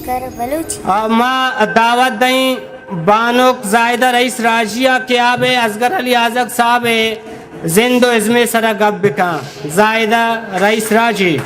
کر بلوچی۔ آ، ما دعوت دئیں بانک زاہدہ رئیس راجی ءَ کہ آ بہ اصغر علی آزگ صاحب ءِ زند ءُ ازم ءِ سرا گپ بکن۔ زاہدہ رئیس راجی۔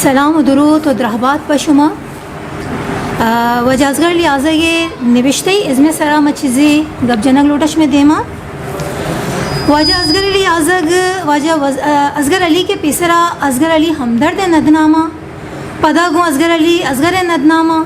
سلام ءُ دروت ءُ درہبات پہ شما۔ آ، واجہ اصغر علی آزگ ءِ نبشتہی ازم ءِ سرا ما چیزے گپ جنگ لوٹاں شمئے دیما۔ واجہ اصغر علی آزگ، واجہ وز-، آ، اصغر علی کہ پیسرا اصغر علی ہمدرد ءِ ندناما، پدا گوں اصغر علی اصغر ءِ ندناما،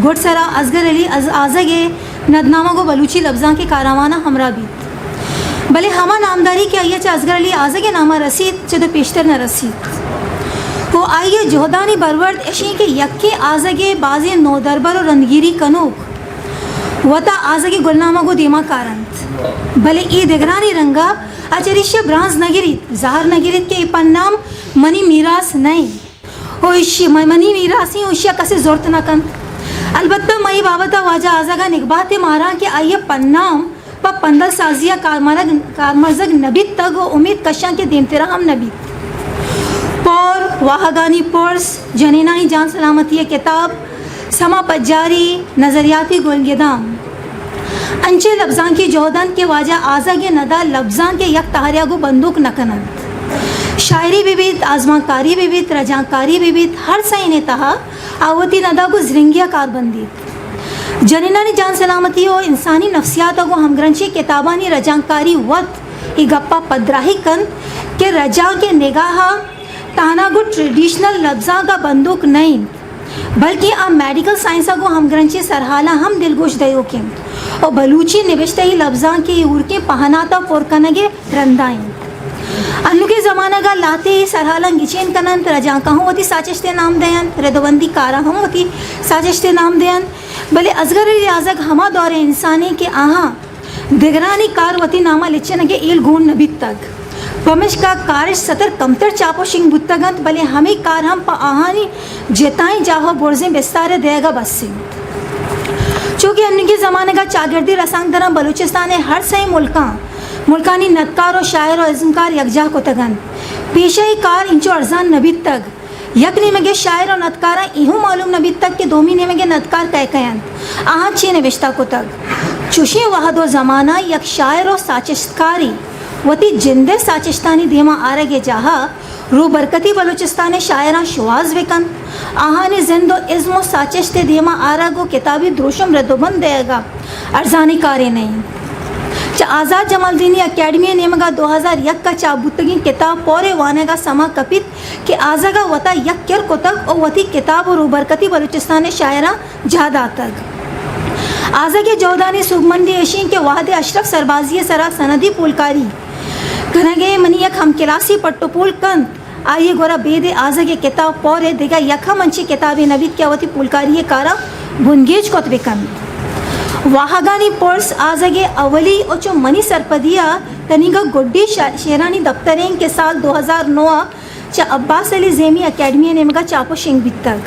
گڈ سرا اصغر علی از-، آزگ ءِ ندناما گوں بلوچی لبزانک ءِ کاروان ءَ ہمراہ بیت۔ بلے ہما نامداری کہ آئی ءَ چہ اصغر علی آزگ ءِ نام ءَ رسیت، چدو پیشتر نہ رسیت۔ ءُ آئی ءِ جہدانی برورد اش انت کہ یکیں آزگ ءِ بازیں نودربر ءُ رندگیری کنوک وتا آزگ ءِ گلنام ءَ گوں دیما کارنت۔ بلے اے دگرانی رنگ ءَ آ چریشی ءَ برانز نہ گریت، زہر نہ گریت کہ اے پنام منی میراث نہ انت۔ ءُ ایشی ءَ من-، منی میراث انت ءُ ایشی ءَ کسے زرت نہ کنت۔ البتہ من اے بابت ءَ واجہ آزگ ءَ نگبہتے ماراں کہ آئی ءِ پنام پہ پندل سازی ءَ کارمرگ، کارمرزگ نہ بیتگ ءُ امیت کشاں کہ دیمترا ہم نہ بیت۔ پور، واہگانی پرس، جنینانی جان سلامتی ءِ کتاب، سما پجاری، نظریاتی گلگدام، انچیں لبزانکی جہد انت کہ واجہ آزگ ءِ ندا لبزانک ءِ یک تہرے ءَ گوں بندوک نہ کن انت۔ شاعری بہ بیت، آزمانکاری بہ بیت، رجانکاری بہ بیت، ہر سئینی تہا آ وتی ندا گوں زرنگی ءَ کار بندیت۔ جنینانی جان سلامتی ءُ انسانی نفسیات ءَ گوں ہمگرنچیں کتابانی رجانکاری وت اے گپ ءَ پدراہی کنت کہ رجانک ءِ نگاہ ءَ تہنا گوں ٹریڈیشنل لبزانک ءَ بندوک نہ انت، بلکیں آ میڈیکل سائنس ءَ گوں ہمگرنچیں سرحالاں ہم دلگوش دئیوک انت ءُ بلوچی نبشتہی لبزانک ءِ اے ہورکیں پہنات ءَ پر کنگ ءِ رندا انت۔ انوگیں زمانگ ءَ لہتے اے سرحالاں گچین کن انت، رجانکاں ہم وتی ساچشت ءِ نام دئینت، ردوبندی کاراں ہم وتی ساچشت ءِ نام دئینت، بلے اصغر علی آزگ ہما دور ءِ انسانے کہ آہاں دگرانی کار وتی نام ءَ لچینگ ءِ ہیل گون نہ بیتگ۔ پمشکا کارش ستر کمتر چاپ ءُ شنگ بوتگ انت، بلے ہمے کار ہم پہ آہانی جتائیں جاہ ءُ برزیں بستار ءِ دئیگ ءَ بس انت۔ چو کہ انوگیں زمانگ ءَ چاگردی رسانکدراں بلوچستان ءِ ہر سئیں ملکاں، ملکانی ندکار ءُ شاعر ءُ ازمکار یکجاہ کتگ انت، پیشہ اے کار اینچو ارزان نہ بیتگ۔ یک نیمگے شاعر ءُ ندکاراں اے ہم معلوم نہ بیتگ کہ دومی نیمگے ندکار کئے کئے انت، آہاں چے نبشتہ کتگ۔ چوشیں وہد ءُ زماناں یک شاعر ءُ ساچشتکارے وتی جند ءِ ساچشتانی دیما آرگ ءِ جاہ ءَ روبرکتی بلوچستان ءِ شاعراں شوہاز بہ کنت، آہانی زند ءُ ازم ءُ ساچشت ءِ دیما آرگ ءُ کتابی دروشم رد ءُ بند دئیگ ءَ ارزانیں کارے نہ انت۔ چہ آزات جمالدینی اکیڈمی ءِ نیمگ ءَ دو ہزار یک ءَ چاپ بوتگیں کتاب پور ءِ وانگ ءَ سما کپیت کہ آزگ ءَ وتا یک کر کتگ ءُ وتی کتاب ءُ روبرکتی بلوچستان ءِ شاعراں جاہ داتگ۔ آزگ ءِ جہدانی سوبمندی ایش انت کہ وہدے اشرف سربازی ءِ سرا سندی پولکاری کنگ ءَ منی یک ہمکلاسے پٹ ءُ پول کنت، آئی ءِ گورا بید ءَ آزگ ءِ کتاب پور ءِ دگہ یک ہم انچیں کتابے نہ بیت کہ آ وتی پولکاری ءِ کاراں بنگیج کت بہ کنت۔ واہگانی پرس آزگ ءِ اولی ءُ چو منی سرپدی ءَ تنیگا گڈی شا-، شعرانی دپتر انت کہ سال دو ہزار نو ءَ چہ عباس علی زیمی اکیڈمی ءِ نیمگ ءَ چاپ ءُ شنگ بیتگ۔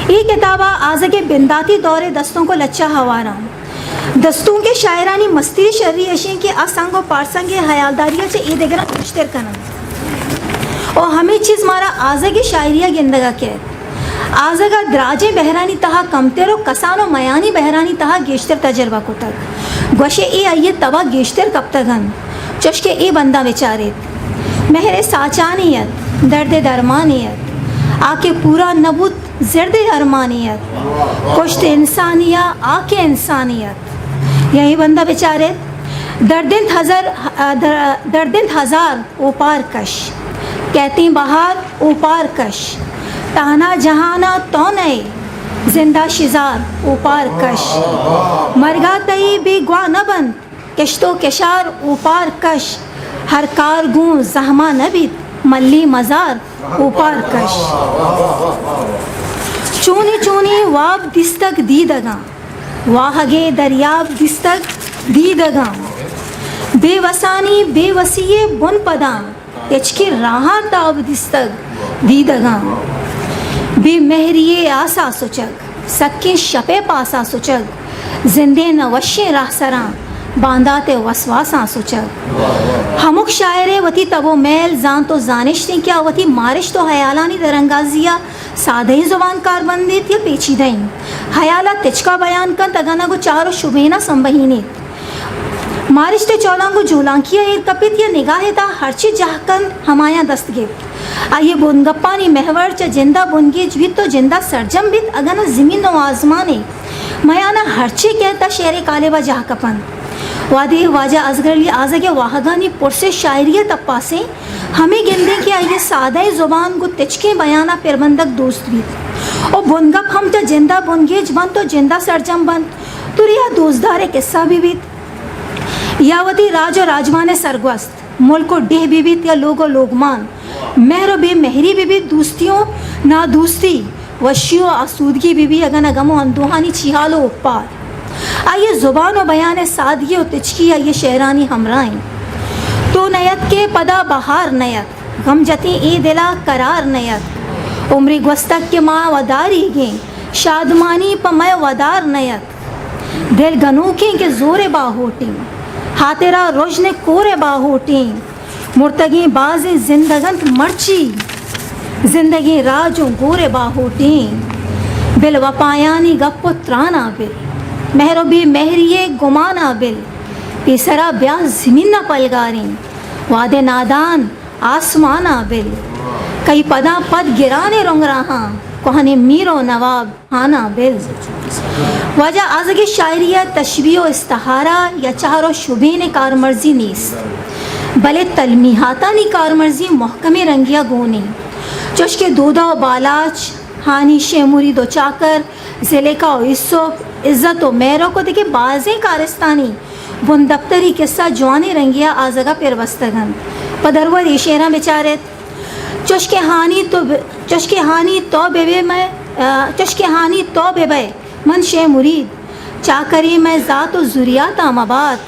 اے کتاب ءَ آزگ ءِ بنداتی دور ءِ دستونک ءُ لچہ ہوار انت۔ دستونک ءِ شاعرانی مستری شری ایش انت کہ آ سنگ ءُ پارسنگ ءِ ہیالداری ءَ چہ اے دگراں گیشتر کن انت ءُ ہمے چیز مارا آزگ ءِ شاعری ءَ گندگ ءَ کئیت۔ آزگ ءَ دراجیں بہرانی تہا کمتر ءُ کسان ءُ میانی بہرانی تہا گیشتر تجربہ کتگ۔ گوشے اے آئی ءِ تب ءَ گیشتر کپتگ انت۔ چوش کہ اے بنداں بچاریت۔ مہر ءِ ساچانی ات، درد ءِ درمانی ات۔ آ کہ پورا نہ بوت، زرد ءِ ارمانی ات۔ کشت انسانی ءَ آ کہ انسانی ات۔ یا اے بنداں بچاریت۔ درد انت ہزار، در-، درد انت ہزار اوپار کش۔ کئیتیں بہار اوپار کش۔ تہنا جہان ءَ تو نئے، زند ءَ شزار اوپار کش۔ مرگ ءَ تئی بیگواہ نہ بنت، کشت ءُ کشار اوپار کش۔ ہر کار گوں زہم ءَ نہ بیت، ملی مزار اوپار کش۔ چونیں چونیں واب دیستگ دیدگاں، واہگے دریاب دیستگ دیدگاں۔ بے وسانی بے وسی ءِ بن پداں، ہچکیں راہاں تاب دیستگ دیدگاں۔ بے مہری ءِ آسا سچگ، سکیں شپ ءِ پاسا سچگ، زندے نہ وشیں راہسراں باندات ءِ وسواساں سچگ۔ ہمک شاعرے وتی تب و میل، زانت و زانشت انت کہ آ وتی مارشت و ہیالانی درانگازی ءَ سادہیں زبان کاربند ایت یا پیچیدہیں ہیال ءَ تچک ءَ بیان کنت، اگاں نہ گوں چار و شبین ءَ سمبہینیت۔ مارشت ءِ چولاں گوں جولانکی ءَ ایر کپیت یا نگاہ ءِ تہا ہرچی جاہ کنت، ہمایاں دست گپت۔ آئی ءِ بنگپانی محور چہ جند ءَ بنگیج بیت و جند ءَ سرجم بیت، اگاں نہ زمین و آزمان ءِ میان ءَ ہرچی کئیت، آ شعر ءِ کالب ءَ جاہ کپنت۔ وہدے واجہ ازگر علی آزگ ءِ واہگانی پرس ءِ شاعری ءِ تپاسیں، ہمے گندیں کہ آئی ءِ سادہ ءِ زبان گوں تچکیں بیان ءَ پربندگ دوست بیت و بنگپ ہم چہ جند ءَ بنگیج بنت و جند ءَ سرجم بنت، ترے آ دوستدار ءِ کسہ بہ بیت یا وتی راج و راجمان ءِ سرگوست، ملک و ڈیھ بہ بیت یا لوگ و لوگمان، مہر و بے مہری بہ بیت، دوستی و نادوستی، وشی و آسودگی بہ بیت، اگاں نہ گم و اندوہانی چیہال و اوپار، آئی ءِ زبان و بیان ءِ سادگی و تچکی آئی ءِ شعرانی ہمراہ انت۔ تو نیت کہ پدا بہار نیت، غم جتیں اے دل ءَ قرار نیت۔ عمرے گوستگ کہ ما وداریگیں، شادمانی پہ مئے ودار نیت۔ دل گنوکیں کہ زور ءِ باہوٹیں، ہاترا رژن ءِ کور ءِ باہوٹیں۔ مرتگیں بازیں زندگ انت مرچی، زندگیں راج و گور ءِ باہوٹیں۔ بل وپایانی گپ و تران ءَ بل، مہر و بے مہری ءِ گمان ءَ بل۔ پیسرا بیا زمین ءَ پلگاریں، وہدے نادان آسمان ءَ بل۔ کئی پداں پد گرانیں رنگراہاں، کوہنیں میر و نواب ہان ءَ بل۔ واجہ آزگ ءِ شاعری ءَ تشبیہ و استعارہ یا چار و شبین ءِ کارمرزی نیست، بلے تلمیحاتانی کارمرزی مہکمیں رنگے ءَ گون انت، چوش کہ دودا و بالاچ، ہانی، شے مرید و چاکر، زلیخا و ایسپ، عزت و مہرک و دگہ بازیں کارستانی بندپتری کسہ جوانیں رنگے ءَ آزگ ءَ پر بستگ انت۔ پہ درور اے شعراں بچار ات۔ چوش کہ ہانی تو ب-، چوش کہ ہانی تو بہ بئے مئے، آ، چوش کہ ہانی تو بہ بئے من شے مرید، چاکرے مئے زات و زریاتاں مبات۔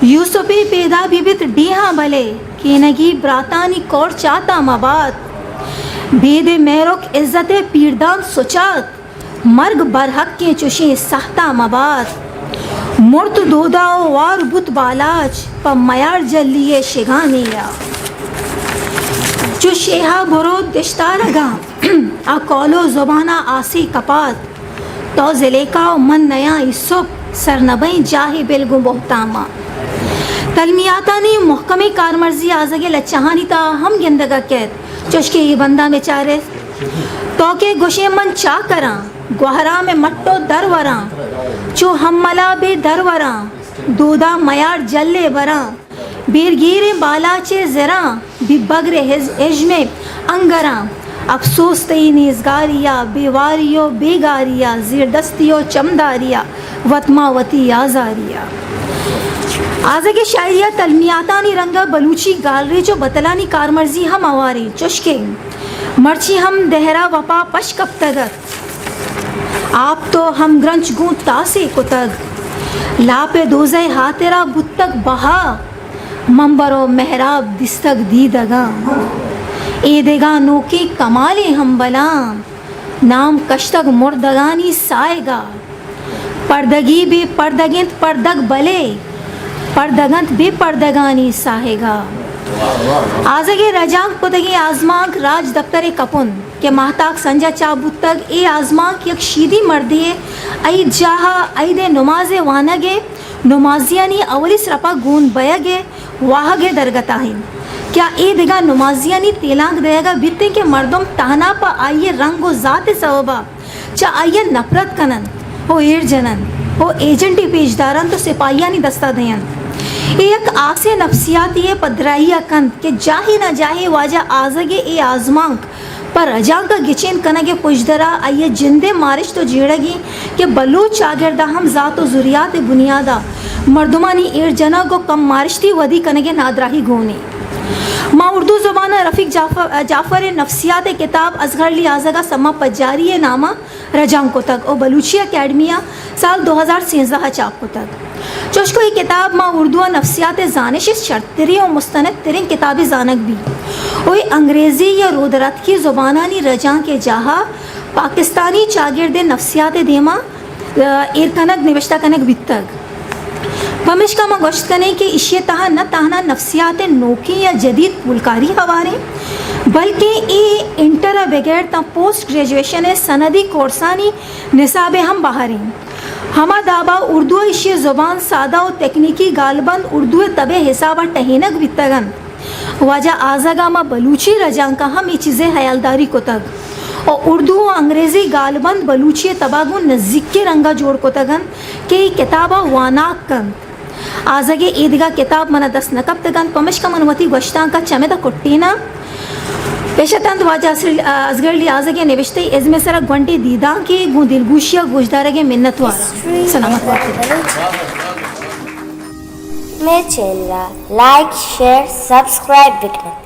یوسپے پیدا بہ بیت ڈیہاں بلے، کینگی براتانی کور چاتاں مبات۔ بید مہرک عزت ءِ پیردان سچات، مرگ برحقیں چشیں سہتاں مبات۔ مرت دودا و وار بوت بالاچ، پہ میار جلی ءِ شگانے ءَ۔ چو شیہا برو دشتارگاں، آ کول و زبان ءَ آسے کپات۔ تو زلیخا و من نیاں ایسپ، سر نہ بئیں جاہے بل گوں بہتاماں۔ تلمیاتانی مہکمیں کارمرزی آزگ ءِ لچہانی تہا ہم گندگ ءَ کیت، چوش کہ اے بنداں بچار ات۔ تو کہ گوشے من چاکراں، گوہرام ءِ مٹ و دروراں، چو ہمل ءَ بے دروراں، دودا میار جل ءِ براں، بیرگیریں بالاچ ءِ زراں، بی بگر ءِ ہز-، ہژم ءِ انگراں۔ اپسوس تئی نیزگاری ءَ، بے واری و بیگاری ءَ، زیردستی و چمداری ءَ، وت ماں وتی آزاری ءَ۔ آزگ ءِ شاعری ءَ تلمیاتانی رنگ ءَ بلوچی گالریچ و بتلانی کارمرزی ہم ہواریں، چوش کہ مرچی ہم دہر ءَ وپا پش کپتگ ات۔ آپ تو ہمگرنچ گوں تاسے کتگ، لاپ ءِ دوزہ ءِ ہاترا بوتگ بہا، منبر و محراب دیستگ دیدگاں۔ اے دگہ نوکیں کمالے ہمبلاں، نام کشتگ مردگانی ساہگ ءَ۔ پردگی بے پردگ انت پردگ بلے، پردگ انت بے پردگانی ساہگ ءَ۔ آزگ ءِ رجانک کتگیں آزمانک راج دپتر ءِ کپن کہ ماہتاک سنجا چاپ بوتگ، اے آزمانک یک شیدی مردے ءِ عید جاہ ءَ عید ءِ نماز ءِ وانگ ءِ نمازیانی اولی سرپ ءَ گون بئیگ ءِ واہگ ءِ درگت ءَ انت کہ آ اے دگہ نمازیانی تیلانک دئیگ ءَ بیت انت کہ مردم تہنا پہ آئی ءِ رنگ و زات ءِ سوب ءَ چہ آئی ءَ نپرت کن انت و ایر جن انت و ایجنٹے پیش دار انت و سپاہیانی دست ءَ دئینت۔ اے یک آسے نفسیاتے ءِ پدرائی ءَ کنت کہ جاہے نہ جاہے واجہ آزگ ءِ اے آزمانک پہ رجانک ءِ گچین کنگ ءِ پژدر ءَ آئی ءِ جند ءِ مارشت و جیڑگ انت کہ بلوچ چاگرد ءَ ہم زات و زریات ءِ بنیاد ءَ مردمانی ایر جنگ و کم مارشتی ودی کنگ ءِ نادراہی گون انت۔ ما اردو زبان ءَ رفیق جعفر، جعفر ءِ نفسیات ءِ کتاب اصغر علی آزگ ءَ سما پجاری ءِ نام ءَ رجانک کتگ و بلوچی اکیڈمی ءَ سال دو ہزار سیزدہ ءَ چاپ کتگ۔ چوشکہ اے کتاب ماں اردو ءَ نفسیات ءِ زانش ءِ شرتریں و مستند تریں کتابے زانگ بیت و اے انگریزی یا رودراتکی زبانانی رجانک ءِ جاہ ءَ پاکستانی چاگرد ءِ نفسیات ءِ دیم ءَ، ءَ، ایر کنگ، نبشتہ کنگ بیتگ۔ پمیشکا ما گوشت کنیں کہ ایشی ءِ تہا نہ تہنا نفسیات ءِ نوکیں یا جدید پولکاری ہواریں، بلکیں اے انٹر ءَ بگر تاں پوسٹ گریجویشن ءِ سندی کورسانی نصاب ءِ ہم بہریں۔ ہما دابا اردو ءَ ایشی ءِ زبان سادہ و تکنیکی گالبند اردو ءِ تب ءِ حساب ءَ ٹہینگ بیتگ انت۔ واجہ آزگ ءَ ما بلوچی رجانک ءَ ہم اے چیز ءِ ہیالداری کتگ و اردو و انگریزی گالبند بلوچی ءِ تب ءَ گوں نزیکیں رنگ ءَ جوڑ کتگ انت کہ اے کتاب ءَ واناک کنت۔ آزگ ءِ اے دگہ کتاب من ءَ دست نہ کپتگ انت، پمشکا من وتی گوشتانک ءَ چمد ءَ کٹیناں۔ پیش اتنت واجہ اصغر، اصغر علی آزگ ءِ نبشتہ ازم ءِ سرا گونڈیں دیدانکے، گوں دلگوشی ءَ گوشدارگ ءِ منت واراں۔ سلامت بات ئے۔ مئے چینل ءَ لائک، شیئر، سبسکرائب بکن ات۔